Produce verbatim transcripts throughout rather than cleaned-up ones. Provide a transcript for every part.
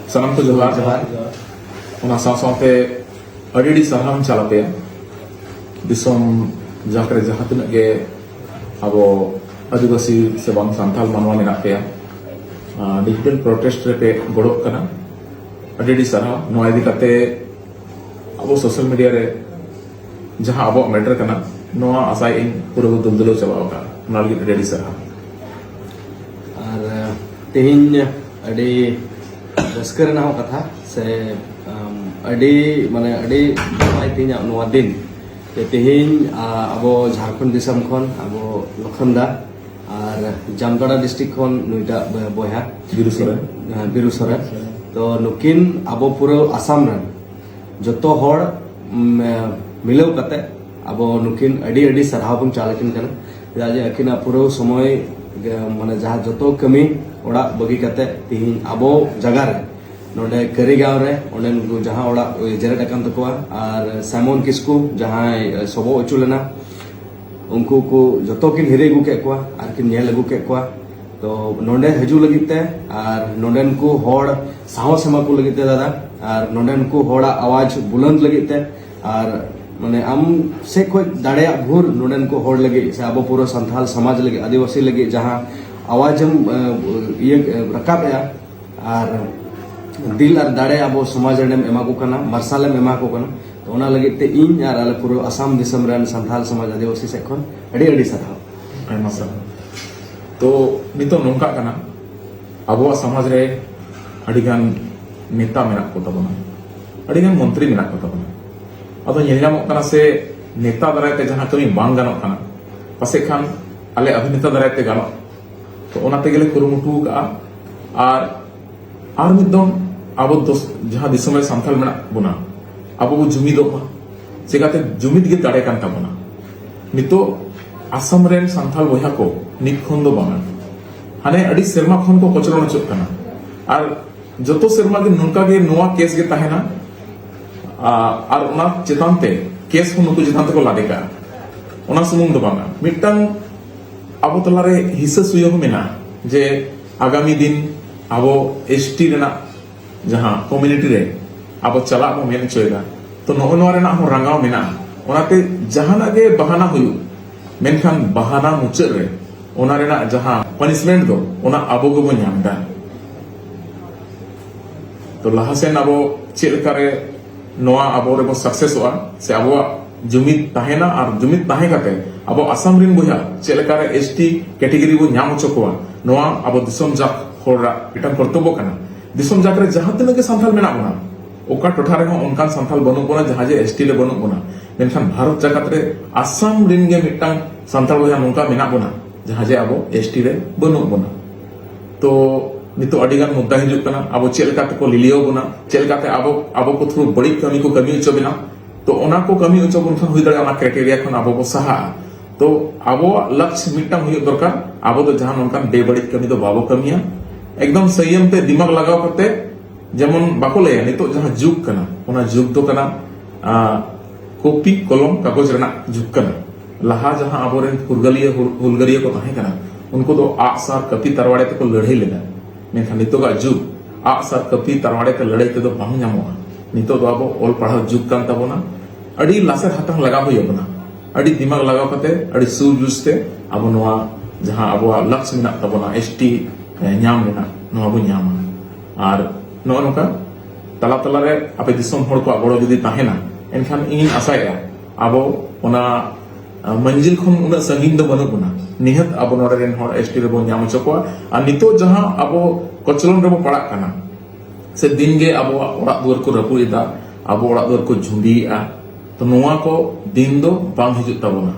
ᱥᱟᱱᱟᱢ ᱠᱚ ᱡᱚᱦᱟᱨ᱾ ᱡᱚᱦᱟᱨ, ᱡᱚᱦᱟᱨ᱾ ᱚᱱᱟ ᱥᱟᱶ ᱥᱟᱶᱛᱮ ᱟᱹᱰᱤ ᱟᱹᱰᱤ ᱥᱟᱨᱦᱟᱣ ᱤᱧ ᱪᱟᱞ ᱟᱯᱮᱭᱟ᱾ ᱫᱤᱥᱚᱢ ᱡᱟᱠ ᱨᱮ ᱡᱟᱦᱟᱸ ᱛᱤᱱᱟᱹᱜ ᱜᱮ ᱟᱵᱚ ᱟᱹᱫᱤᱵᱟᱹᱥᱤ ᱥᱮ ᱵᱟᱝ ᱥᱟᱱᱛᱟᱲ ᱢᱟᱱᱣᱟ ᱢᱮᱱᱟᱜ ᱯᱮᱭᱟ, ᱰᱤᱡᱤᱴᱟᱞ ᱯᱨᱚᱴᱮᱥᱴ ᱨᱮᱯᱮ ᱜᱚᱲᱚᱜ ᱠᱟᱱᱟ, ᱟᱹᱰᱤ ᱟᱹᱰᱤ ᱥᱟᱨᱦᱟᱣ᱾ ᱱᱚᱣᱟ ᱤᱫᱤ ᱠᱟᱛᱮ ᱟᱵᱚ ᱥᱳᱥᱟᱞ ᱢᱤᱰᱤᱭᱟ ᱨᱮ ᱡᱟᱦᱟᱸ ᱟᱵᱚᱣᱟᱜ ᱢᱮᱴᱟᱨ ᱠᱟᱱᱟ, ᱱᱚᱣᱟ ᱟᱥᱟᱭᱮᱫ ᱟᱹᱧ ᱯᱩᱨᱟᱹ ᱵᱚ ᱫᱩᱞᱫᱩᱞᱟᱹᱣ ᱪᱟᱵᱟ ᱟᱠᱟᱫᱼᱟ᱾ ᱚᱱᱟ ᱞᱟᱹᱜᱤᱫ ᱟᱹᱰᱤ ᱟᱹᱰᱤ ᱥᱟᱨᱦᱟᱣ᱾ ᱟᱨ ᱛᱮᱦᱮᱧ ᱟᱹᱰᱤ ᱨᱟᱹᱥᱠᱟᱹ ᱨᱮᱱᱟᱜ ᱦᱚᱸ ᱠᱟᱛᱷᱟ ᱥᱮ ᱟᱹᱰᱤ ᱢᱟᱱᱮ ᱟᱹᱰᱤ ᱱᱟᱯᱟᱭ ᱛᱮᱦᱮᱧᱟᱜ ᱱᱚᱣᱟ ᱫᱤᱱ ᱡᱮ ᱛᱮᱦᱮᱧ ᱟᱵᱚ ᱡᱷᱟᱲᱠᱷᱚᱸᱰ ᱫᱤᱥᱚᱢ ᱠᱷᱚᱱ ᱟᱵᱚ ᱞᱚᱠᱷᱚᱱ ᱫᱟ ᱟᱨ ᱡᱟᱢᱛᱟᱲᱟ ᱰᱤᱥᱴᱨᱤᱠᱴ ᱠᱷᱚᱱ ᱱᱩᱭᱴᱟᱜ ᱵᱚᱭᱦᱟ ᱵᱤᱨᱩ ᱥᱚᱨᱮᱱ᱾ ᱦᱮᱸ, ᱵᱤᱨᱩ ᱥᱚᱨᱮᱱ᱾ ᱛᱚ ᱱᱩᱠᱤᱱ ᱟᱵᱚ ᱯᱩᱨᱟᱹ ᱟᱥᱟᱢ ᱨᱮᱱ ᱡᱚᱛᱚ ᱦᱚᱲ ᱩᱢ, ᱢᱤᱞᱟᱹᱣ ᱠᱟᱛᱮ ᱟᱵᱚ ᱱᱩᱠᱤᱱ ᱟᱹᱰᱤ ᱟᱹᱰᱤ ᱥᱟᱨᱦᱟᱣ ᱵᱚᱱ ᱪᱟᱞ ᱟᱹᱠᱤᱱ ᱠᱟᱱᱟ᱾ ᱪᱮᱫᱟᱜ ᱡᱮ ᱟᱹᱠᱤᱱᱟᱜ ᱯᱩᱨᱟᱹ ᱥᱚᱢᱚᱭ ᱜᱮ, ᱢᱟᱱᱮ ᱡᱟᱦᱟᱸ ᱡᱚᱛᱚ ᱠᱟᱹᱢᱤ ᱚᱲᱟᱜ ᱵᱟᱹᱜᱤ ᱠᱟᱛᱮ ᱛᱤᱦᱤᱧ ᱟᱵᱚ ᱡᱟᱭᱜᱟ ᱨᱮ ᱱᱚᱰᱮ ᱠᱟᱹᱨᱤᱜᱟᱸᱣ ᱨᱮ ᱚᱸᱰᱮᱱ ᱠᱚ ᱡᱟᱦᱟᱸ ᱚᱲᱟᱜ ᱡᱮᱨᱮᱫ ᱟᱠᱟᱱ ᱛᱟᱠᱚᱣᱟ ᱟᱨ ᱥᱟᱭᱢᱚᱱ ᱠᱤᱥᱠᱩ ᱡᱟᱦᱟᱸᱭ ᱥᱚᱵᱚᱜ ᱦᱚᱪᱚ ᱞᱮᱱᱟ, ᱩᱱᱠᱩ ᱠᱚ ᱡᱚᱛᱚ ᱠᱤᱱ ᱦᱤᱨᱤ ᱟᱹᱜᱩ ᱠᱮᱫ ᱠᱚᱣᱟ ᱟᱨ ᱠᱤᱱ ᱧᱮᱞ ᱟᱹᱜᱩ ᱠᱮᱫ ᱠᱚᱣᱟ᱾ ᱛᱚ ᱱᱚᱰᱮ ᱦᱤᱡᱩᱜ ᱞᱟᱹᱜᱤᱫ ᱛᱮ ᱟᱨ ᱱᱚᱰᱮᱱ ᱠᱚ ᱦᱚᱲ ᱥᱟᱦᱚᱥ ᱮᱢᱟ ᱠᱚ ᱞᱟᱹᱜᱤᱫ ᱛᱮ ᱫᱟᱫᱟ, ᱟᱨ ᱱᱚᱰᱮᱱ ᱠᱚ ᱦᱚᱲᱟᱜ ᱟᱣᱟᱡᱽ ᱵᱩᱞᱟᱹᱱᱫ ᱞᱟᱹᱜᱤᱫ ᱛᱮ, ᱟᱨ ᱢᱟᱱᱮ ᱟᱢ ᱥᱮᱫ ᱠᱷᱚᱱ ᱫᱟᱲᱮᱭᱟᱜ ᱵᱷᱳᱨ ᱱᱚᱰᱮᱱ ᱠᱚ ᱦᱚᱲ ᱞᱟᱹᱜᱤᱫ ᱥᱮ ᱟᱵᱚ ᱯᱩᱨᱟᱹ ᱥᱟᱱᱛᱟᱲ ᱥᱚᱢᱟᱡᱽ ᱞᱟᱹᱜᱤᱫ, ᱟᱹᱫᱤᱵᱟᱹᱥᱤ ᱞᱟᱹᱜᱤᱫ ᱡᱟᱦᱟᱸ ᱟᱣᱟᱡᱽ ᱮᱢ ᱮ, ᱤᱭᱟᱹ ᱮ, ᱨᱟᱠᱟᱵ ᱮᱜᱼᱟ, ᱟᱨ ᱫᱤᱞ ᱟᱨ ᱫᱟᱲᱮ ᱟᱵᱚ ᱥᱚᱢᱟᱡᱽ ᱨᱮᱱᱮᱢ ᱮᱢᱟ ᱠᱚ ᱠᱟᱱᱟ, ᱢᱟᱨᱥᱟᱞᱮᱢ ᱮᱢᱟ ᱠᱚ ᱠᱟᱱᱟ᱾ ᱛᱚ ᱚᱱᱟ ᱞᱟᱹᱜᱤᱫ ᱛᱮ ᱤᱧ ᱟᱨ ᱟᱞᱮ ᱯᱩᱨᱟᱹ ᱟᱥᱟᱢ ᱫᱤᱥᱚᱢ ᱨᱮᱱ ᱥᱟᱱᱛᱟᱲ ᱥᱚᱢᱟᱡᱽ ᱟᱹᱫᱤᱵᱟᱹᱥᱤ ᱥᱮᱫ ᱠᱷᱚᱱ ᱟᱹᱰᱤ ᱟᱹᱰᱤ ᱥᱟᱨᱦᱟᱣ᱾ ᱟᱭᱢᱟ ᱥᱟᱨᱦᱟᱣ᱾ ᱛᱚ ᱱᱤᱛᱚᱜ ᱱᱚᱝᱠᱟᱜ ᱠᱟᱱᱟ, ᱟᱵᱚᱣᱟᱜ ᱥᱚᱢᱟᱡᱽ ᱨᱮ ᱟᱹᱰᱤᱜᱟᱱ ᱱᱮᱛᱟ ᱢᱮᱱᱟᱜ ᱠᱚ ᱛᱟᱵᱚᱱᱟ, ᱟᱹᱰᱤᱜᱟᱱ ᱢᱚᱱᱛᱨᱤ ᱢᱮᱱᱟᱜ ᱠᱚ ᱛᱟᱵᱚᱱᱟ᱾ ᱟᱫᱚ ᱧᱮᱞ ᱧᱟᱢᱚᱜ ᱠᱟᱱᱟ ᱥᱮ ᱱᱮᱛᱟ ᱫᱟᱨᱟᱭ ᱛᱮ ᱡᱟᱦᱟᱸ ᱠᱟᱹᱢᱤ ᱵᱟᱝ ᱜᱟᱱᱚᱜ ᱠᱟᱱᱟ, ᱯᱟᱥᱮᱡ ᱠᱷᱟᱱ ᱟᱞᱮ ᱚᱵᱷᱤᱱᱮᱛᱟ ᱫᱟᱨᱟᱭ ᱛᱮ ᱜᱟᱱᱚᱜ᱾ ᱛᱚ ᱚᱱᱟ ᱛᱮᱜᱮᱞᱮ ᱠᱩᱨᱩᱢᱩᱴᱩ ᱟᱠᱟᱫᱼᱟ᱾ ᱟᱨ ᱟᱨ ᱢᱤᱫ ᱫᱚᱢ ᱟᱵᱚ ᱫᱚᱥ-, ᱡᱟᱦᱟᱸ ᱫᱤᱥᱚᱢ ᱨᱮ ᱥᱟᱱᱛᱟᱲ ᱢᱮᱱᱟᱜ ᱵᱚᱱᱟ, ᱟᱵᱚ ᱵᱚ ᱡᱩᱢᱤᱫᱚᱜ ᱢᱟ᱾ ᱪᱮᱠᱟᱛᱮ ᱡᱩᱢᱤᱫ ᱜᱮ ᱫᱟᱲᱮ ᱠᱟᱱ ᱛᱟᱵᱚᱱᱟ᱾ ᱱᱤᱛᱚᱜ ᱟᱥᱟᱢ ᱨᱮᱱ ᱥᱟᱱᱛᱟᱲ ᱵᱚᱭᱦᱟ ᱠᱚ ᱱᱤᱛ ᱠᱷᱚᱱ ᱫᱚ ᱵᱟᱝᱟ, ᱦᱟᱱᱮ ᱟᱹᱰᱤ ᱥᱮᱨᱢᱟ ᱠᱷᱚᱱ ᱠᱚ ᱠᱚᱪᱞᱚᱱ ᱦᱚᱪᱚᱜ ᱠᱟᱱᱟ᱾ ᱟᱨ ᱡᱚᱛᱚ ᱥᱮᱨᱢᱟ ᱜᱮ ᱱᱚᱝᱠᱟ ᱜᱮ ᱱᱚᱣᱟ ᱠᱮᱥ ᱜᱮ ᱛᱟᱦᱮᱱᱟ᱾ ᱟ-, ᱟᱨ ᱚᱱᱟ ᱪᱮᱛᱟᱱ ᱛᱮ ᱠᱮᱥ ᱦᱚᱸ ᱱᱩᱠᱩ ᱪᱮᱛᱟᱱ ᱛᱮᱠᱚ ᱞᱟᱫᱮ ᱠᱟᱜᱼᱟ᱾ ᱚᱱᱟ ᱥᱩᱢᱩᱝ ᱫᱚ ᱵᱟᱝᱟ, ᱢᱤᱫᱴᱟᱝ ᱟᱵᱚ ᱛᱟᱞᱟᱨᱮ ᱦᱤᱥᱟᱹ ᱥᱩᱭᱟᱹ ᱦᱚᱸ ᱢᱮᱱᱟᱜᱼᱟ ᱡᱮ ᱟᱜᱟᱢᱤ ᱫᱤᱱ ᱟᱵᱚ ᱮᱥᱴᱤ ᱨᱮᱱᱟᱜ ᱡᱟᱦᱟᱸ ᱠᱚᱢᱤᱭᱩᱱᱤᱴᱤ ᱨᱮ ᱟᱵᱚ ᱪᱟᱞᱟᱜ ᱵᱚ ᱢᱮᱱ ᱦᱚᱪᱚᱭᱮᱫᱟ, ᱛᱚ ᱱᱚᱜᱼᱚ ᱱᱚᱣᱟ ᱨᱮᱱᱟᱜ ᱦᱚᱸ ᱨᱟᱸᱜᱟᱣ ᱢᱮᱱᱟᱜᱼᱟ᱾ ᱚᱱᱟᱛᱮ ᱡᱟᱦᱟᱱᱟᱜ ᱜᱮ ᱵᱟᱦᱟᱱᱟ ᱦᱩᱭᱩᱜ, ᱢᱮᱱᱠᱷᱟᱱ ᱵᱟᱦᱟᱱᱟ ᱢᱩᱪᱟᱹᱫ ᱨᱮ ᱚᱱᱟ ᱨᱮᱱᱟᱜ ᱡᱟᱦᱟᱸ ᱯᱟᱱᱤᱥᱢᱮᱱᱴ ᱫᱚ, ᱚᱱᱟ ᱟᱵᱚ ᱜᱮᱵᱚ ᱧᱟᱢ ᱮᱫᱟ᱾ ᱛᱚ ᱞᱟᱦᱟ ᱥᱮᱱ ᱟᱵᱚ ᱪᱮᱫ ᱞᱮᱠᱟᱨᱮ ᱱᱚᱣᱟ ᱟᱵᱚ ᱨᱮᱵᱚ ᱥᱟᱠᱥᱮᱥᱚᱜᱼᱟ, ᱥᱮ ᱟᱵᱚᱣᱟᱜ ᱡᱩᱢᱤᱫ ᱛᱟᱦᱮᱱᱟ, ᱟᱨ ᱡᱩᱢᱤᱫ ᱛᱟᱦᱮᱸ ᱠᱟᱛᱮ ᱟᱵᱚ ᱟᱥᱟᱢ ᱨᱮᱱ ᱵᱚᱭᱦᱟ ᱪᱮᱫ ᱞᱮᱠᱟᱨᱮ ᱮᱥ ᱴᱤ ᱠᱮᱴᱮᱜᱚᱨᱤ ᱵᱚ ᱧᱟᱢ ᱦᱚᱪᱚ ᱠᱚᱣᱟ, ᱱᱚᱣᱟ ᱟᱵᱚ ᱫᱤᱥᱚᱢ ᱡᱟᱠ ᱦᱚᱲᱟᱜ ᱢᱤᱫᱴᱟᱝ ᱠᱚᱨᱛᱚᱵᱵᱚ ᱠᱟᱱᱟ᱾ ᱫᱤᱥᱚᱢ ᱡᱟᱠ ᱨᱮ ᱡᱟᱦᱟᱸ ᱛᱤᱱᱟᱹᱜ ᱜᱮ ᱥᱟᱱᱛᱟᱲ ᱢᱮᱱᱟᱜ ᱵᱚᱱᱟ, ᱚᱠᱟ ᱴᱚᱴᱷᱟ ᱨᱮᱦᱚᱸ ᱚᱱᱠᱟᱱ ᱥᱟᱱᱛᱟᱲ ᱵᱟᱹᱱᱩᱜ ᱵᱚᱱᱟ ᱡᱟᱦᱟᱸ ᱡᱮ ᱮᱥ ᱴᱤ ᱨᱮ ᱵᱟᱹᱱᱩᱜ ᱵᱚᱱᱟ, ᱢᱮᱱᱠᱷᱟᱱ ᱵᱷᱟᱨᱚᱛ ᱡᱟᱠᱟᱛ ᱨᱮ ᱟᱥᱟᱢ ᱨᱮᱱ ᱜᱮ ᱢᱤᱫᱴᱟᱝ ᱥᱟᱱᱛᱟᱲ ᱵᱚᱭᱦᱟ ᱱᱚᱝᱠᱟ ᱢᱮᱱᱟᱜ ᱵᱚᱱᱟ ᱡᱟᱦᱟᱸ ᱡᱮ ᱟᱵᱚ ᱮᱥ ᱴᱤ ᱨᱮ ᱵᱟᱹᱱᱩᱜ ᱵᱚᱱᱟ᱾ ᱛᱚ ᱱᱤᱛᱚᱜ ᱟᱹᱰᱤ ᱜᱟᱱ ᱢᱩᱫᱽᱫᱟ ᱦᱤᱡᱩᱜ ᱠᱟᱱᱟ, ᱟᱵᱚ ᱪᱮᱫ ᱞᱮᱠᱟ ᱛᱮᱠᱚ ᱞᱤᱞᱤᱭᱟᱹᱣ ᱵᱚᱱᱟ, ᱪᱮᱫ ᱞᱮᱠᱟᱛᱮ ᱟᱵᱚ, ᱟᱵᱚ ᱠᱚ ᱛᱷᱨᱩ ᱵᱟᱹᱲᱤᱡ ᱠᱟᱹᱢᱤ ᱠᱚ ᱠᱟᱹᱢᱤ ᱦᱚᱪᱚ ᱵᱚᱱᱟ᱾ ᱛᱚ ᱚᱱᱟ ᱠᱚ ᱠᱟᱹᱢᱤ ᱦᱚᱪᱚ ᱵᱚᱱ ᱠᱷᱟᱱ ᱦᱩᱭ ᱫᱟᱲᱮᱭᱟᱜᱼᱟ ᱚᱱᱟ ᱠᱨᱟᱭᱴᱮᱨᱤᱭᱟ ᱠᱷᱚᱱ ᱟᱵᱚ ᱵᱚ ᱥᱟᱦᱟᱜᱼᱟ᱾ ᱛᱚ ᱟᱵᱚᱣᱟᱜ ᱞᱟᱠᱥᱭᱚ ᱢᱤᱫᱴᱟᱝ ᱦᱩᱭᱩᱜ ᱫᱚᱨᱠᱟᱨ, ᱟᱵᱚ ᱫᱚ ᱡᱟᱦᱟᱸ ᱱᱚᱝᱠᱟᱱ ᱵᱮᱵᱟᱹᱲᱤᱡ ᱠᱟᱹᱢᱤ ᱫᱚ ᱵᱟᱵᱚ ᱠᱟᱹᱢᱤᱭᱟ, ᱮᱠᱫᱚᱢ ᱥᱚᱝᱭᱚᱢ ᱛᱮ ᱫᱤᱢᱟᱜᱽ ᱞᱟᱜᱟᱣ ᱠᱟᱛᱮ᱾ ᱡᱮᱢᱚᱱ ᱵᱟᱠᱚ ᱞᱟᱹᱭᱟ ᱱᱤᱛᱚᱜ ᱡᱟᱦᱟᱸ ᱡᱩᱜᱽ ᱠᱟᱱᱟ, ᱚᱱᱟ ᱡᱩᱜᱽ ᱫᱚ ᱠᱟᱱᱟ, ᱟᱸ, ᱠᱚᱯᱤ ᱠᱚᱞᱚᱢ ᱠᱟᱜᱚᱡᱽ ᱨᱮᱱᱟᱜ ᱡᱩᱜᱽ ᱠᱟᱱᱟ᱾ ᱞᱟᱦᱟ ᱡᱟᱦᱟᱸ ᱟᱵᱚᱨᱮᱱ ᱯᱷᱩᱨᱜᱟᱹᱞᱤᱭᱟᱹ ᱦᱩᱞ-, ᱦᱩᱞᱜᱟᱹᱨᱤᱭᱟᱹ ᱠᱚ ᱛᱟᱦᱮᱸ ᱠᱟᱱᱟ, ᱩᱱᱠᱩ ᱫᱚ ᱟᱜ ᱥᱟᱨ ᱠᱟᱹᱯᱤ ᱛᱟᱨᱣᱟᱲᱮ ᱛᱮᱠᱚ ᱞᱟᱹᱲᱦᱟᱹᱭ ᱞᱮᱫᱟ᱾ ᱢᱮᱱᱠᱷᱟᱱ ᱱᱤᱛᱚᱜᱟᱜ ᱡᱩᱜᱽ ᱟᱜ ᱥᱟᱨ ᱠᱟᱹᱯᱤ ᱛᱟᱨᱣᱟᱲᱮ ᱛᱮ ᱞᱟᱹᱲᱦᱟᱹᱭ ᱛᱮᱫᱚ ᱵᱟᱝ ᱧᱟᱢᱚᱜᱼᱟ᱾ ᱱᱤᱛᱚᱜ ᱫᱚ ᱟᱵᱚ ᱚᱞ ᱯᱟᱲᱦᱟᱣ ᱡᱩᱜᱽ ᱠᱟᱱ ᱛᱟᱵᱚᱱᱟ, ᱟᱹᱰᱤ ᱞᱟᱥᱮᱨ ᱦᱟᱛᱟᱝ ᱞᱟᱜᱟᱣ ᱦᱩᱭ ᱟᱵᱚᱱᱟ᱾ ᱟᱹᱰᱤ ᱫᱤᱢᱟᱜᱽ ᱞᱟᱜᱟᱣ ᱠᱟᱛᱮ, ᱟᱹᱰᱤ ᱥᱩᱡᱽ ᱵᱩᱡᱽ ᱛᱮ ᱟᱵᱚ ᱱᱚᱣᱟ ᱡᱟᱦᱟᱸ ᱟᱵᱚᱣᱟᱜ ᱞᱟᱠᱥ ᱢᱮᱱᱟᱜ ᱛᱟᱵᱚᱱᱟ, ᱮᱥ ᱴᱤ, ᱮ, ᱧᱟᱢ ᱨᱮᱱᱟᱜ, ᱱᱚᱣᱟ ᱵᱚᱱ ᱧᱟᱢᱟ᱾ ᱟᱨ ᱱᱚᱜᱼᱚ ᱱᱚᱝᱠᱟ ᱛᱟᱞᱟ ᱛᱟᱞᱟᱨᱮ ᱟᱯᱮ ᱫᱤᱥᱚᱢ ᱦᱚᱲ ᱠᱚᱣᱟᱜ ᱜᱚᱲᱚ ᱡᱩᱫᱤ ᱛᱟᱦᱮᱱᱟ, ᱮᱱᱠᱷᱟᱱ ᱤᱧᱤᱧ ᱟᱥᱟᱭᱮᱫᱼᱟ ᱟᱵᱚ ᱚᱱᱟ, ᱟ, ᱢᱟᱹᱱᱡᱤᱞ ᱠᱷᱚᱱ ᱩᱱᱟᱹᱜ ᱥᱟᱺᱜᱤᱧ ᱫᱚ ᱵᱟᱹᱱᱩᱜ ᱵᱚᱱᱟ᱾ ᱱᱤᱦᱟᱹᱛ ᱟᱵᱚ ᱱᱚᱰᱮ ᱨᱮᱱ ᱦᱚᱲ ᱮᱥ ᱴᱤ ᱨᱮᱵᱚᱱ ᱧᱟᱢ ᱦᱚᱪᱚ ᱠᱚᱣᱟ᱾ ᱟᱨ ᱱᱤᱛᱚᱜ ᱡᱟᱦᱟᱸ ᱟᱵᱚ ᱠᱚᱪᱞᱚᱱ ᱨᱮᱵᱚ ᱯᱟᱲᱟᱜ ᱠᱟᱱᱟ, ᱥᱮ ᱫᱤᱱ ᱜᱮ ᱟᱵᱚᱣᱟᱜ ᱚᱲᱟᱜ ᱫᱩᱣᱟᱹᱨ ᱠᱚ ᱨᱟᱹᱯᱩᱫ ᱮᱫᱟ, ᱟᱵᱚ ᱚᱲᱟᱜ ᱫᱩᱣᱟᱹᱨ ᱠᱚ ᱡᱷᱩᱸᱰᱤᱭᱮᱫᱼᱟ, ᱛᱚ ᱱᱚᱣᱟ ᱠᱚ ᱫᱤᱱ ᱫᱚ ᱵᱟᱝ ᱦᱤᱡᱩᱜ ᱛᱟᱵᱚᱱᱟ᱾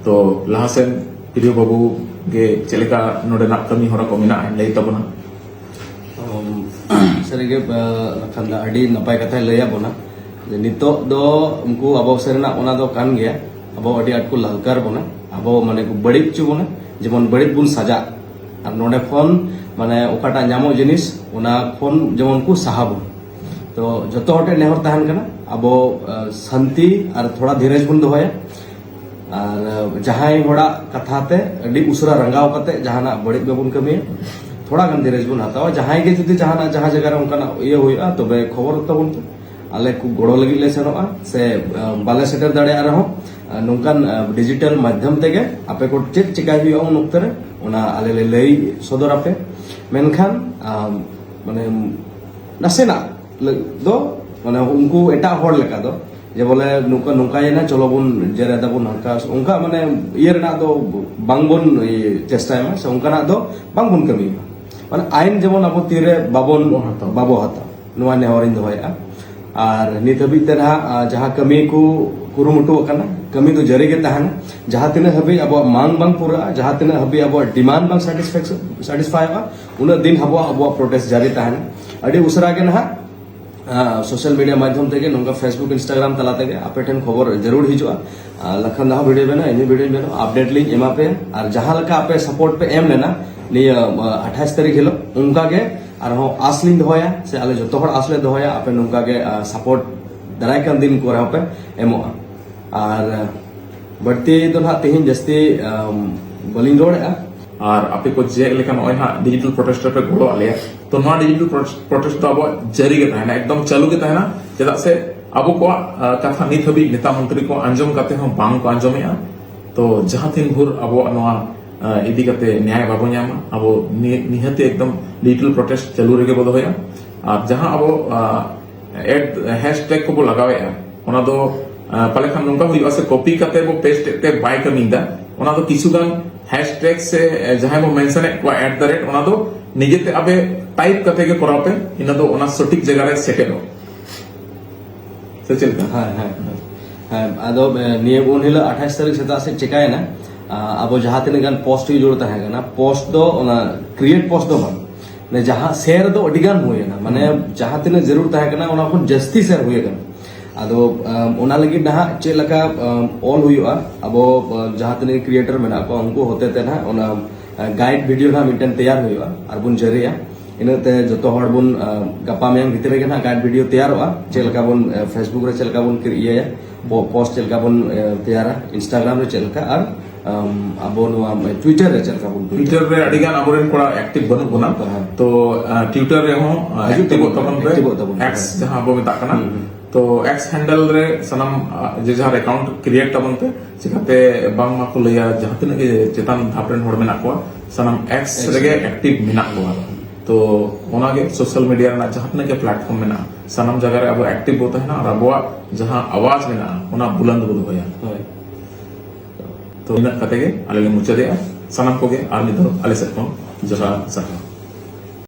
ᱛᱚ ᱞᱟᱦᱟ ᱥᱮᱱ ᱯᱨᱤᱭᱚ ᱵᱟᱹᱵᱩ ᱜᱮ ᱪᱮᱫ ᱞᱮᱠᱟ ᱱᱚᱰᱮᱱᱟᱜ ᱠᱟᱹᱢᱤ ᱦᱚᱨᱟ ᱠᱚ ᱢᱮᱱᱟᱜᱼᱟ, ᱞᱟᱹᱭ ᱛᱟᱵᱚᱱᱟ᱾ ᱛᱚ, ᱥᱟᱹᱨᱤᱜᱮ, ᱟ, ᱞᱟᱠᱷᱟᱱ ᱫᱟ ᱟᱹᱰᱤ ᱱᱟᱯᱟᱭ ᱠᱟᱛᱷᱟᱭ ᱞᱟᱹᱭᱟᱫ ᱵᱚᱱᱟ᱾ ᱡᱮ ᱱᱤᱛᱚᱜ ᱫᱚ ᱩᱱᱠᱩ ᱟᱵᱚ ᱥᱮᱨᱮᱱᱟᱜ ᱚᱱᱟ ᱫᱚ ᱠᱟᱱ ᱜᱮᱭᱟ, ᱟᱵᱚ ᱟᱹᱰᱤ ᱟᱸᱴ ᱠᱚ ᱞᱟᱞᱠᱟᱨ ᱵᱚᱱᱟ, ᱟᱵᱚ ᱢᱟᱱᱮ ᱠᱚ ᱵᱟᱹᱲᱤᱡ ᱦᱚᱪᱚ ᱵᱚᱱᱟ, ᱡᱮᱢᱚᱱ ᱵᱟᱹᱲᱤᱡ ᱵᱚᱱ ᱥᱟᱡᱟᱜ᱾ ᱟᱨ ᱱᱚᱰᱮ ᱠᱷᱚᱱ ᱢᱟᱱᱮ ᱚᱠᱟᱴᱟᱜ ᱧᱟᱢᱚᱜ ᱡᱤᱱᱤᱥ, ᱚᱱᱟ ᱠᱷᱚᱱ ᱡᱮᱢᱚᱱ ᱠᱚ ᱥᱟᱦᱟ ᱵᱚᱱ᱾ ᱛᱚ ᱡᱚᱛᱚ ᱦᱚᱲ ᱴᱷᱮᱱ ᱱᱮᱦᱚᱨ ᱛᱟᱦᱮᱱ ᱠᱟᱱᱟ, ᱟᱵᱚ, ᱟ, ᱥᱟᱱᱛᱤ ᱟᱨ ᱛᱷᱚᱲᱟ ᱫᱷᱤᱨᱮᱡᱽ ᱵᱚᱱ ᱫᱚᱦᱚᱭᱟ᱾ ᱟᱨ, ᱟ, ᱡᱟᱦᱟᱸᱭ ᱦᱚᱲᱟᱜ ᱠᱟᱛᱷᱟ ᱛᱮ ᱟᱹᱰᱤ ᱩᱥᱟᱹᱨᱟ ᱨᱟᱸᱜᱟᱣ ᱠᱟᱛᱮ ᱡᱟᱦᱟᱱᱟᱜ ᱵᱟᱹᱲᱤᱡ ᱵᱟᱵᱚᱱ ᱠᱟᱹᱢᱤᱭᱟ᱾ ᱛᱷᱚᱲᱟ ᱜᱟᱱ ᱫᱷᱤᱨᱮᱡᱽ ᱵᱚᱱ ᱦᱟᱛᱟᱣᱟ᱾ ᱡᱟᱦᱟᱸᱭ ᱜᱮ ᱡᱩᱫᱤ ᱡᱟᱦᱟᱱᱟᱜ, ᱡᱟᱦᱟᱸ ᱡᱟᱭᱜᱟ ᱨᱮ ᱚᱱᱠᱟᱱᱟᱜ ᱤᱭᱟᱹ ᱦᱩᱭᱩᱜᱼᱟ, ᱛᱚᱵᱮ ᱠᱷᱚᱵᱚᱨ ᱛᱟᱵᱚᱱ ᱯᱮ᱾ ᱟᱞᱮ ᱠᱚ ᱜᱚᱲᱚ ᱞᱟᱹᱜᱤᱫ ᱞᱮ ᱥᱮᱱᱚᱜᱼᱟ, ᱥᱮ ᱵᱟᱞᱮ ᱥᱮᱴᱮᱨ ᱫᱟᱲᱮᱭᱟᱜ ᱨᱮᱦᱚᱸ ᱱᱚᱝᱠᱟᱱ ᱰᱤᱡᱤᱴᱟᱞ ᱢᱟᱫᱽᱫᱷᱚᱢ ᱛᱮᱜᱮ ᱟᱯᱮ ᱠᱚ ᱪᱮᱫ ᱪᱮᱠᱟᱭ ᱦᱩᱭᱩᱜᱼᱟ ᱩᱱ ᱚᱠᱛᱚ ᱨᱮ, ᱚᱱᱟ ᱟᱞᱮ ᱞᱮ ᱞᱟᱹᱭ ᱥᱚᱫᱚᱨ ᱟᱯᱮ᱾ ᱢᱮᱱᱠᱷᱟᱱ ᱢᱟᱱᱮ ᱱᱟᱥᱮᱱᱟᱜ ᱫᱚ ᱢᱟᱱᱮ ᱩᱱᱠᱩ ᱮᱴᱟᱜ ᱦᱚᱲ ᱞᱮᱠᱟ ᱫᱚ, ᱡᱮ ᱵᱚᱞᱮ ᱱᱚᱝᱠᱟ ᱱᱚᱝᱠᱟᱭᱮᱱᱟ, ᱪᱚᱞᱚ ᱵᱚᱱ ᱡᱮᱨᱮᱫ ᱟᱵᱚᱱ ᱦᱟᱱᱠᱟ, ᱚᱱᱠᱟ ᱢᱟᱱᱮ ᱤᱭᱟᱹ ᱨᱮᱱᱟᱜ ᱫᱚ ᱵᱟᱝᱵᱚᱱ ᱤᱭᱟᱹ ᱪᱮᱥᱴᱟᱭ ᱢᱟ, ᱥᱮ ᱚᱱᱠᱟᱱᱟᱜ ᱫᱚ ᱵᱟᱝᱵᱚᱱ ᱠᱟᱹᱢᱤ ᱢᱟ᱾ ᱢᱟᱱᱮ ᱟᱭᱤᱱ ᱡᱮᱢᱚᱱ ᱟᱵᱚ ᱛᱤᱨᱮ ᱵᱟᱵᱚᱱ ᱵᱟᱵᱚ ᱦᱟᱛᱟᱣ᱾ ᱵᱟᱵᱚ ᱦᱟᱛᱟᱣ, ᱱᱚᱣᱟ ᱱᱮᱦᱚᱨᱤᱧ ᱫᱚᱦᱚᱭᱮᱫᱼᱟ᱾ ᱟᱨ ᱱᱤᱛ ᱦᱟᱹᱵᱤᱡ ᱛᱮ ᱱᱟᱦᱟᱜ ᱡᱟᱦᱟᱸ ᱠᱟᱹᱢᱤ ᱠᱚ ᱠᱩᱨᱩᱢᱩᱴᱩ ᱟᱠᱟᱱᱟ, ᱠᱟᱹᱢᱤ ᱫᱚ ᱡᱟᱹᱨᱤ ᱜᱮ ᱛᱟᱦᱮᱱᱟ᱾ ᱡᱟᱦᱟᱸ ᱛᱤᱱᱟᱹᱜ ᱦᱟᱹᱵᱤᱡ ᱟᱵᱚᱣᱟᱜ ᱢᱟᱝ ᱵᱟᱝ ᱯᱩᱨᱟᱹᱜᱼᱟ, ᱡᱟᱦᱟᱸ ᱛᱤᱱᱟᱹᱜ ᱦᱟᱹᱵᱤᱡ ᱟᱵᱚᱣᱟᱜ ᱰᱤᱢᱟᱱᱰ ᱵᱟᱝ ᱥᱟᱴᱤᱥᱯᱷᱟᱭᱚᱜᱼᱟ, ᱩᱱᱟᱹᱜ ᱫᱤᱱ ᱟᱵᱚᱣᱟᱜ ᱟᱵᱚᱣᱟᱜ ᱯᱨᱚᱴᱮᱥᱴ ᱡᱟᱹᱨᱤ ᱛᱟᱦᱮᱱᱟ᱾ ᱟᱹᱰᱤ ᱩᱥᱟᱹᱨᱟ ᱜᱮ ᱱᱟᱦᱟᱜ ᱥᱳᱥᱟᱞ ᱢᱤᱰᱤᱭᱟ ᱢᱟᱫᱽᱫᱷᱚᱢ ᱛᱮᱜᱮ, ᱱᱚᱝᱠᱟ Facebook, Instagram ᱛᱟᱞᱟ ᱛᱮᱜᱮ ᱟᱯᱮ ᱴᱷᱮᱱ ᱠᱷᱚᱵᱚᱨ ᱡᱟᱹᱨᱩᱲ ᱦᱤᱡᱩᱜᱼᱟ᱾ ᱞᱟᱠᱷᱟᱱ ᱫᱟᱦᱟ ᱵᱷᱤᱰᱤᱭᱳ ᱵᱮᱱᱟᱣ, ᱤᱧ ᱦᱚᱸ ᱵᱷᱤᱰᱤᱭᱳᱧ ᱵᱮᱱᱟᱣ, ᱟᱯᱰᱮᱴ ᱞᱤᱧ ᱮᱢᱟ ᱯᱮᱭᱟ᱾ ᱟᱨ ᱡᱟᱦᱟᱸ ᱞᱮᱠᱟ ᱟᱯᱮ ᱥᱟᱯᱳᱨᱴ ᱯᱮ ᱮᱢ ᱞᱮᱱᱟ ᱱᱤᱭᱟᱹ ᱟᱴᱷᱟᱥ ᱛᱟᱹᱨᱤᱠᱷ ᱦᱤᱞᱳᱜ, ᱚᱱᱠᱟ ᱜᱮ ᱟᱨᱦᱚᱸ ᱟᱥ ᱞᱤᱧ ᱫᱚᱦᱚᱭᱟ, ᱥᱮ ᱟᱞᱮ ᱡᱚᱛᱚ ᱦᱚᱲ ᱟᱥ ᱞᱮ ᱫᱚᱦᱚᱭᱟ, ᱟᱯᱮ ᱱᱚᱝᱠᱟ ᱜᱮ ᱥᱟᱯᱳᱨᱴ ᱫᱟᱨᱟᱭ ᱠᱟᱱ ᱫᱤᱱ ᱠᱚᱨᱮ ᱦᱚᱸᱯᱮ ᱮᱢᱚᱜᱼᱟ᱾ ᱟᱨ ᱵᱟᱹᱲᱛᱤ ᱫᱚ ᱱᱟᱦᱟᱜ ᱛᱮᱦᱮᱧ ᱡᱟᱹᱥᱛᱤ ᱵᱟᱹᱞᱤᱧ ᱨᱚᱲᱮᱫᱼᱟ᱾ ᱟᱨ ᱟᱯᱮ ᱠᱚ ᱡᱮ ᱞᱮᱠᱟ ᱱᱚᱜᱼᱚᱭ ᱱᱟᱦᱟᱜ ᱰᱤᱡᱤᱴᱟᱞ ᱯᱨᱚᱴᱮᱥᱴ ᱨᱮᱯᱮ ᱜᱚᱲᱚ ᱟᱞᱮᱭᱟ, ᱛᱚ ᱱᱚᱣᱟ ᱰᱤᱡᱤᱴᱟᱞ ᱯᱨᱚᱴᱮᱥᱴ ᱫᱚ ᱟᱵᱚᱣᱟᱜ ᱡᱟᱹᱨᱤ ᱜᱮ ᱛᱟᱦᱮᱱᱟ, ᱮᱠᱫᱚᱢ ᱪᱟᱹᱞᱩ ᱜᱮ ᱛᱟᱦᱮᱱᱟ᱾ ᱪᱮᱫᱟᱜ ᱥᱮ ᱟᱵᱚ ᱠᱚᱣᱟᱜ ᱠᱟᱛᱷᱟ ᱱᱤᱛ ᱦᱟᱹᱵᱤᱡ ᱱᱮᱛᱟ ᱢᱚᱱᱛᱨᱤ ᱠᱚ ᱟᱸᱡᱚᱢ ᱠᱟᱛᱮ ᱦᱚᱸ ᱵᱟᱝ ᱠᱚ ᱟᱸᱡᱚᱢᱮᱫᱼᱟ᱾ ᱛᱚ ᱡᱟᱦᱟᱸ ᱛᱤᱱ ᱵᱷᱳᱨ ᱟᱵᱚᱣᱟᱜ ᱱᱚᱣᱟ ᱤᱫᱤ ᱠᱟᱛᱮ ᱱᱮᱭᱟᱭ ᱵᱟᱵᱚ ᱧᱟᱢᱟ, ᱟᱵᱚ ᱱᱤᱦᱟᱹᱛᱤ ᱮᱠᱫᱚᱢ ᱰᱤᱡᱤᱴᱟᱞ ᱯᱨᱚᱴᱮᱥᱴ ᱪᱟᱹᱞᱩ ᱨᱮᱜᱮ ᱵᱚ ᱫᱚᱦᱚᱭᱟ᱾ ᱟᱨ ᱡᱟᱦᱟᱸ ᱟᱵᱚ ᱮᱰ ᱦᱮᱥᱴᱮᱜ ᱠᱚᱵᱚ ᱞᱟᱜᱟᱣᱮᱫᱼᱟ, ᱚᱱᱟ ᱫᱚ ᱯᱟᱞᱮ ᱠᱷᱟᱱ ᱱᱚᱝᱠᱟ ᱦᱩᱭᱩᱜᱼᱟ ᱥᱮ, ᱠᱚᱯᱤ ᱠᱟᱛᱮ ᱵᱚ ᱯᱮᱥᱴ ᱮᱫ ᱛᱮ ᱵᱟᱭ ᱠᱟᱹᱢᱤᱭᱮᱫᱟ᱾ ᱚᱱᱟ ᱫᱚ ᱠᱤᱪᱷᱩ ᱜᱟᱱ ᱦᱮᱥᱴᱮᱜ ᱥᱮ ᱡᱟᱦᱟᱸᱭ ᱵᱚ ᱢᱮᱱᱥᱚᱱ ᱮᱫ ᱠᱚᱣᱟ ᱮᱴ ᱫᱟ ᱨᱮᱴ, ᱚᱱᱟ ᱫᱚ ᱱᱤᱡᱮᱛᱮ ᱟᱯᱮ ᱴᱟᱭᱤᱯ ᱠᱟᱛᱮ ᱜᱮ ᱠᱚᱨᱟᱣ ᱯᱮ, ᱤᱱᱟᱹ ᱫᱚ ᱚᱱᱟ ᱥᱚᱴᱷᱤᱠ ᱡᱟᱭᱜᱟ ᱨᱮ ᱥᱮᱴᱮᱨᱚᱜ᱾ ᱥᱮ ᱪᱮᱫ ᱞᱮᱠᱟ? ᱦᱮᱸ, ᱦᱮᱸ, ᱦᱮᱸ᱾ ᱦᱮᱸ, ᱟᱫᱚ ᱱᱤᱭᱟᱹ ᱩᱱ ᱦᱤᱞᱳᱜ ᱟᱴᱷᱟᱥ ᱛᱟᱹᱨᱤᱠᱷ ᱥᱮᱛᱟᱜ ᱥᱮᱫ ᱪᱮᱠᱟᱭᱮᱱᱟ, ᱟᱵᱚ ᱡᱟᱦᱟᱸ ᱛᱤᱱᱟᱹᱜ ᱜᱟᱱ ᱯᱳᱥᱴ ᱦᱩᱭ ᱡᱟᱹᱨᱩᱲ ᱛᱟᱦᱮᱸ ᱠᱟᱱᱟ, ᱯᱳᱥᱴ ᱫᱚ ᱚᱱᱟ ᱠᱨᱤᱭᱮᱴ ᱯᱳᱥᱴ ᱫᱚ ᱵᱟᱝ, ᱢᱟᱱᱮ ᱡᱟᱦᱟᱸ ᱥᱮᱭᱟᱨ ᱫᱚ ᱟᱹᱰᱤ ᱜᱟᱱ ᱦᱩᱭ ᱮᱱᱟ, ᱢᱟᱱᱮ ᱡᱟᱦᱟᱸ ᱛᱤᱱᱟᱹᱜ ᱡᱟᱹᱨᱩᱲ ᱛᱟᱦᱮᱸ ᱠᱟᱱᱟ ᱚᱱᱟ ᱠᱷᱚᱱ ᱡᱟᱹᱥᱛᱤ ᱥᱮᱭᱟᱨ ᱦᱩᱭ ᱟᱠᱟᱱᱟ᱾ ᱟᱫᱚ ᱚᱱᱟ ᱞᱟᱹᱜᱤᱫ ᱱᱟᱦᱟᱜ ᱪᱮᱫ ᱞᱮᱠᱟ ᱚᱞ ᱦᱩᱭᱩᱜᱼᱟ, ᱟᱵᱚ ᱡᱟᱦᱟᱸ ᱛᱤᱱᱟᱹᱜ ᱠᱨᱤᱭᱮᱴᱚᱨ ᱢᱮᱱᱟᱜ ᱠᱚᱣᱟ ᱩᱱᱠᱩ ᱦᱚᱛᱮ ᱛᱮ ᱱᱟᱦᱟᱜ ᱚᱱᱟ ᱜᱟᱭᱤᱰ ᱵᱷᱤᱰᱤᱭᱳ ᱱᱟᱦᱟᱜ ᱢᱤᱫᱴᱮᱱ ᱛᱮᱭᱟᱨ ᱦᱩᱭᱩᱜᱼᱟ ᱟᱨ ᱵᱚᱱ ᱡᱟᱹᱨᱤᱭᱟ᱾ ᱤᱱᱟᱹᱛᱮ ᱡᱚᱛᱚ ᱦᱚᱲ ᱵᱚᱱ ᱜᱟᱯᱟ ᱢᱮᱭᱟᱝ ᱵᱷᱤᱛᱨᱤ ᱨᱮᱜᱮ ᱱᱟᱦᱟᱜ ᱜᱟᱭᱤᱰ ᱵᱷᱤᱰᱤᱭᱳ ᱛᱮᱭᱟᱨᱚᱜᱼᱟ, ᱪᱮᱫ ᱞᱮᱠᱟ ᱵᱚᱱ ᱯᱷᱮᱥᱵᱩᱠ ᱨᱮ ᱪᱮᱫ ᱞᱮᱠᱟ ᱵᱚᱱ ᱤᱭᱟᱹᱭᱟ, ᱯᱳᱥᱴ ᱪᱮᱫ ᱞᱮᱠᱟ ᱵᱚᱱ ᱛᱮᱭᱟᱨᱟ, ᱤᱱᱥᱴᱟᱜᱨᱟᱢ ᱨᱮ ᱪᱮᱫ ᱞᱮᱠᱟ, ᱟᱨ ᱟᱢ, ᱟᱵᱚ ᱱᱚᱣᱟ ᱴᱩᱭᱴᱟᱨ ᱨᱮ ᱪᱮᱫ ᱞᱮᱠᱟ ᱵᱚᱱ ᱴᱩᱭᱴᱟᱨ? ᱴᱩᱭᱴᱟᱨ ᱨᱮ ᱟᱹᱰᱤ ᱜᱟᱱ ᱟᱵᱚᱨᱮᱱ ᱠᱚᱲᱟ ᱮᱠᱴᱤᱵᱷ ᱵᱟᱹᱱᱩᱜ ᱵᱚᱱᱟ᱾ ᱦᱮᱸ᱾ ᱛᱚ ᱟᱸ, ᱴᱩᱭᱴᱟᱨ ᱨᱮᱦᱚᱸ ᱟᱸ, ᱦᱤᱡᱩᱜ ᱮᱠᱴᱤᱵᱷᱚᱜ ᱛᱟᱵᱚᱱ, ᱛᱟᱵᱚᱱ ᱯᱮ᱾ ᱮᱠᱴᱤᱵᱷᱚᱜ ᱛᱟᱵᱚᱱ ᱯᱮ᱾ ᱮᱠᱥ ᱡᱟᱦᱟᱸ ᱵᱚ ᱢᱮᱛᱟᱜ ᱠᱟᱱᱟ᱾ ᱦᱩᱸ, ᱦᱩᱸ᱾ ᱛᱚ ᱮᱠᱥ ᱦᱮᱱᱰᱮᱞ ᱨᱮ ᱥᱟᱱᱟᱢ ᱟᱸ, ᱡᱮ ᱡᱟᱦᱟᱸ ᱮᱠᱟᱣᱩᱱᱴ ᱠᱨᱤᱭᱮᱴ ᱛᱟᱵᱚᱱ ᱯᱮ᱾ ᱪᱤᱠᱟᱛᱮ ᱵᱟᱝᱢᱟ ᱠᱚ ᱞᱟᱹᱭᱟ ᱡᱟᱦᱟᱸ ᱛᱤᱱᱟᱹᱜ ᱜᱮ ᱪᱮᱛᱟᱱ ᱫᱷᱟᱯ ᱨᱮᱱ ᱦᱚᱲ ᱢᱮᱱᱟᱜ ᱠᱚᱣᱟ, ᱥᱟᱱᱟᱢ ᱮᱠᱥ ᱮᱠᱥ ᱨᱮᱜᱮ ᱨᱮ᱾ ᱮᱠᱴᱤᱵᱷ ᱢᱮᱱᱟᱜ ᱠᱚᱣᱟ᱾ ᱛᱚ ᱚᱱᱟᱜᱮ ᱥᱳᱥᱟᱞ ᱢᱤᱰᱤᱭᱟ ᱨᱮᱱᱟᱜ ᱡᱟᱦᱟᱸ ᱛᱤᱱᱟᱹᱜ ᱜᱮ ᱯᱞᱟᱴᱯᱷᱚᱨᱢ ᱢᱮᱱᱟᱜᱼᱟ, ᱥᱟᱱᱟᱢ ᱡᱟᱭᱜᱟ ᱨᱮ ᱟᱵᱚ ᱮᱠᱴᱤᱵᱷ ᱵᱚ ᱛᱟᱦᱮᱱᱟ ᱟᱨ ᱟᱵᱚᱣᱟᱜ ᱡᱟᱦᱟᱸ ᱟᱣᱟᱡ ᱢᱮᱱᱟᱜᱼᱟ ᱚᱱᱟ ᱵᱩᱞᱟᱹᱱᱫ ᱵᱚ ᱫᱚᱦᱚᱭᱟ᱾ ᱦᱳᱭ᱾ ᱛᱚ ᱤᱱᱟᱹᱜ ᱠᱟᱛᱮ ᱜᱮ ᱟᱞᱮ ᱞᱮ ᱢᱩᱪᱟᱹᱫᱮᱜᱼᱟ᱾ ᱥᱟᱱᱟᱢ ᱠᱚᱜᱮ ᱟᱨ ᱢᱤᱫ ᱫᱷᱟᱣ ᱟᱞᱮ ᱥᱮᱫ ᱠᱷᱚᱱ ᱡᱚᱦᱟᱨ ᱥᱟᱨᱦᱟᱣ᱾